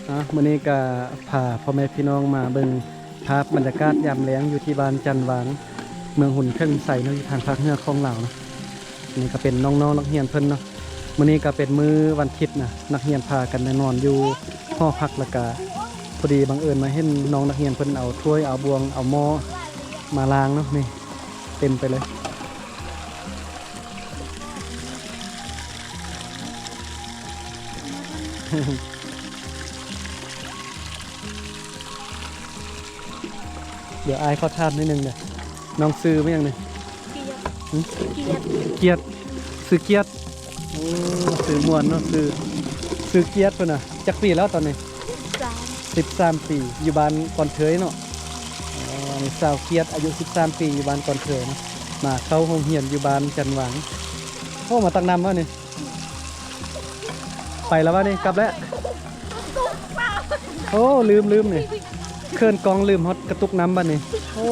ອ່າ ມື້ນີ້ກະພາພໍ່ແມ່ພີ່ນ້ອງມາເບິ່ງພາບບັນຍາກາດຍາມແລງຢູ່ທີ່ບ້ານຈັນຫວາງ ເມືອງຮຸນເຖິງໄຊເນາະ ຢູ່ທາງພາກເໜືອຂອງລາວເນາະ. ນີ້ກະເປັນນ້ອງໆນັກຮຽນເພິ່ນເນາະ. ມື້ນີ້ກະເປັນມື້ວັນທິດນະ ນັກຮຽນພາກັນໄດ້ນອນຢູ່ຫໍພັກ ແລ້ວກະພໍດີບັງເອີນມາເຫັນນ້ອງນັກຮຽນເພິ່ນເອົາຖ້ວຍ ເອົາບ່ວງ ເອົາໝໍ້ມາລ້າງເນາະ. ນີ້ເຕັມໄປເລີຍ. ດຽວອ້າຍຂໍຖາມໜ້ອຍໜຶ່ງເດີ ນ້ອງຊື່ວ່າຫຍັງນີ້? ກຽດ ຫຶ? ກຽດ ກຽດ ຊື່ກຽດ. ໂອ້ ຊື່ມ່ວນເນາະ ຊື່ ຊື່ກຽດເພິ່ນນະ. ຈັກປີແລ້ວຕອນນີ້? ສິບສາມ ສິບສາມປີ ຢູ່ບ້ານກອນເທີຍເນາະ. ອໍ ນີ້ສາວກຽດ ອາຍຸສິບສາມປີ ຢູ່ບ້ານກອນເທີຍເນາະ ມາເຂົ້າໂຮງຮຽນຢູ່ບ້ານຈັນຫວາງ. ໂອ້ ມາຕັກນ້ຳວະນີ້? ໄປແລ້ວວະນີ້? ກັບແລ້ວ? ໂອ້ ລືມ ລືມນີ້ ເຂີນກ້ອງ ລືມຮອດກະຕຸກນ້ຳບັດນີ້. ໂອ້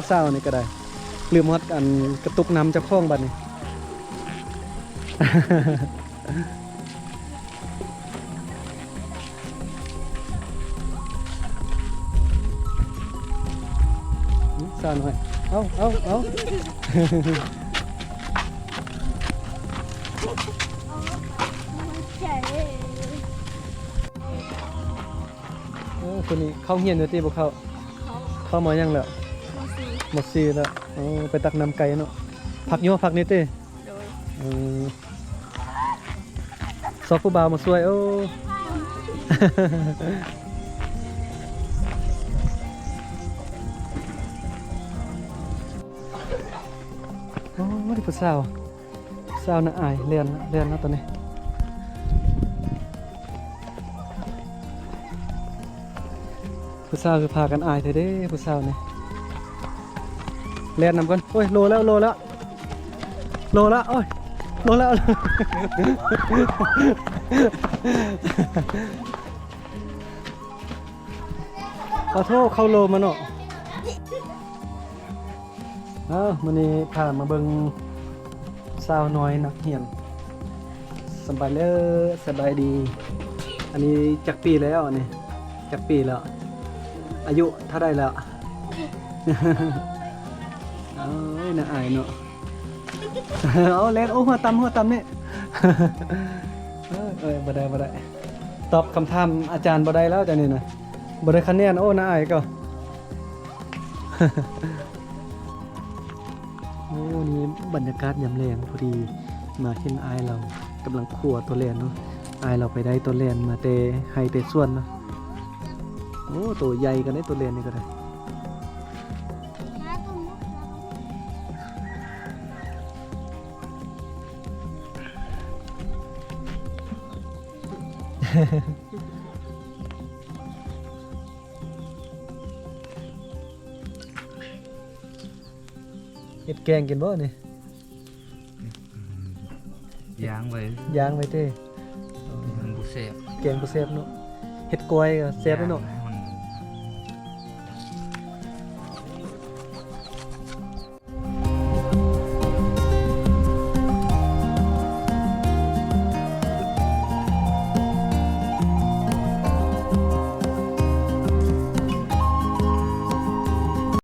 ສາວນີ້ກະໄດ້ ລືມຮອດອັນກະຕຸກນ້ຳເຈົ້າຂອງບັດນີ້. ສາວນ້ອຍ ເອົາ ເອົາ ເອົາ. ເອີ ຄົນນີ້ເຂົ້າຮຽນຢູ່ຕິ ບໍ່ເຂົ້າ? ເຂົ້າ ເຂົ້າ ມ.ຫຍັງແລ້ວ? ມ.ສີ່ ມ.ສີ່ ແລ້ວ. ໂອ້ ໄປຕັກນ້ຳໄກເນາະ. ພັກຢູ່ຫໍພັກນີ້ຕິ? ໂດຍ. ເອີ ຊອກຜູ້ບ່າວມາຊ່ວຍ. ໂອ້ ໂອ້ ຜູ້ສາວ ສາວໜ້າອາຍ ແລ່ນ ແລ່ນແລ້ວຕອນນີ້. ຜູ້ສາວຄືພາກັນອາຍແທ້ເດ້ ຜູ້ສາວນີ້. ແລ່ນນຳກ່ອນ. ໂອ້ຍ ໂລແລ້ວ ໂລແລ້ວ ໂລແລ້ວ ໂອ້ຍ ໂລແລ້ວ. ຂໍໂທດ ເຂົ້າໂລມາເນາະ. ເອົ້າ ມື້ນີ້ພາມາເບິ່ງສາວນ້ອຍນັກຮຽນ. ສະບາຍເລີ ສະບາຍດີ. ອັນນີ້ຈັກປີແລ້ວ ອັນນີ້ຈັກປີແລ້ວ? ອາຍຸເທົ່າໃດແລ້ວ? ເອີຍ ໜ້າອາຍເນາະ. ເອົາ ແລ່ນ ໂອ້ ຫົວຕຳ ຫົວຕຳນີ້. ເອີຍ ເອີຍ ບໍ່ໄດ້ ບໍ່ໄດ້ ຕອບຄຳຖາມອາຈານບໍ່ໄດ້ແລ້ວ ເຈົ້ານີ້ນະ ບໍ່ໄດ້ຄະແນນ. ໂອ້ ໜ້າອາຍກໍ. ໂອ້ ນີ້ບັນຍາກາດຍາມແລງ ພໍດີມາເຫັນອ້າຍລາວກຳລັງຄົວຕົວແລນເນາະ. ອ້າຍລາວໄປໄດ້ຕົວແລນມາແຕ່ໄຮ່ແຕ່ສວນເນາະ. ໂອ້ ໂຕໃຫຍ່ກັນເດ້ ຕົວແລນນີ້ກໍໄດ້. ເຮັດແກງກິນບໍ່ນີ້? ຢ່າງໄວ້ ຢ່າງໄວ້ເດ້. ມັນບໍ່ແຊບ ແກງບໍ່ແຊບເນາະ. ເຮັດກ້ອຍກໍແຊບເນາະ. ຢ່າງ